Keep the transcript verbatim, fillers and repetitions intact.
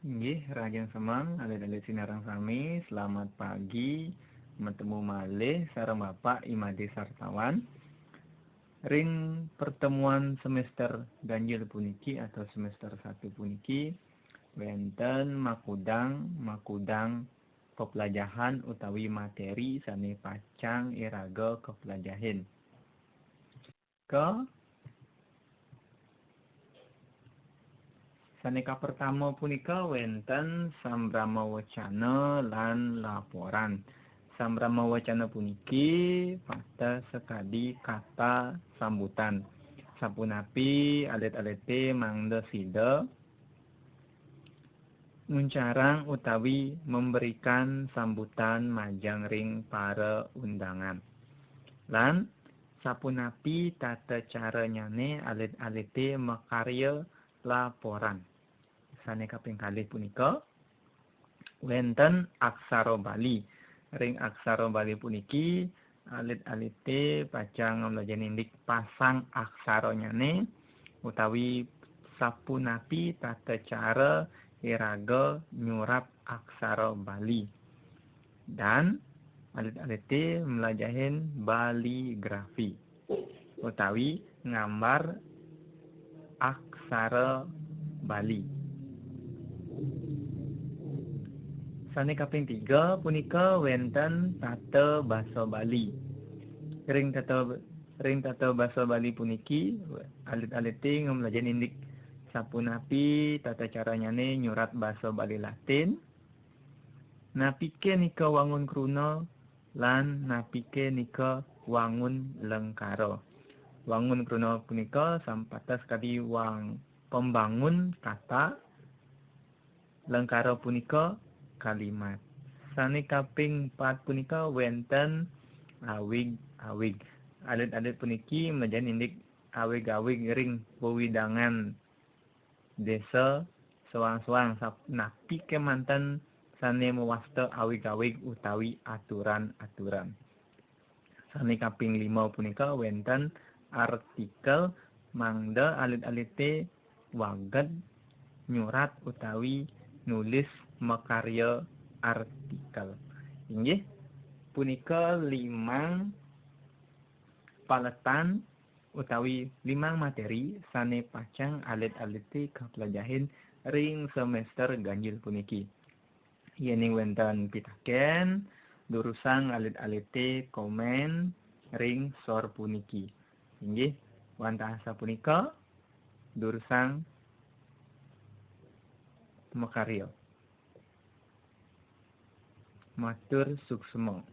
Inggih, rahajeng semeng, alit-alit sinareng sami, selamat pagi, matemu malih sareng Bapak I Made Sartawan. Ring pertemuan semester ganjil puniki atau semester satu puniki, wenten makudang-makudang peplajahan utawi materi sane pacang iraga kaplajahin. Ke Sane kapertama punika wenten sambrama wacana lan laporan. Sambrama wacana puniki pateh sakadi kata sambutan. Sapunapi alit-alite mangda sida nguncarang utawi memberikan sambutan majeng ring para undangan. Lan sapunapi tata caranyane alit-alite makarya laporan. Sane kaping kalih punika wenten aksara Bali. Ring aksara Bali puniki alit-alite pacang ngamlajah indik pasang aksaranyane utawi sapunapi tata cara iraga nyurat aksara Bali. Dan alit-alite mlajahin baligrafi utawi ngambar aksara Bali. Sane kaping tiga punika wenten tata basa Bali. Ring tata, ring tata basa Bali puniki, alit-alite ngamlajah indik sapunapi tata caranyane nyurat basa Bali Latin, napike nika wangun kruna, lan napike nika wangun lengkara. Wangun kruna punika sampatas kadi wang pembangun kata, lengkara punika kalimat. Sane kaping pat punika wenten awig-awig. Alit-alit puniki mlajahin indik awig-awig ring wewidangan desa soang-soang sap-, napi kemanten sane mawasta awig-awig utawi aturan-aturan. Sane kaping lima punika wenten artikel mangda alit-alite waged nyurat utawi nulis makarya artikel. Inggih, punika limang paletan utawi limang materi sane pacang alit-alite kaplajahin ring semester ganjil puniki. Yening wenten pitaken, durusang alit-alite komen ring sor puniki. Inggih, wantah sapunika, durusang makarya. Matur suksma.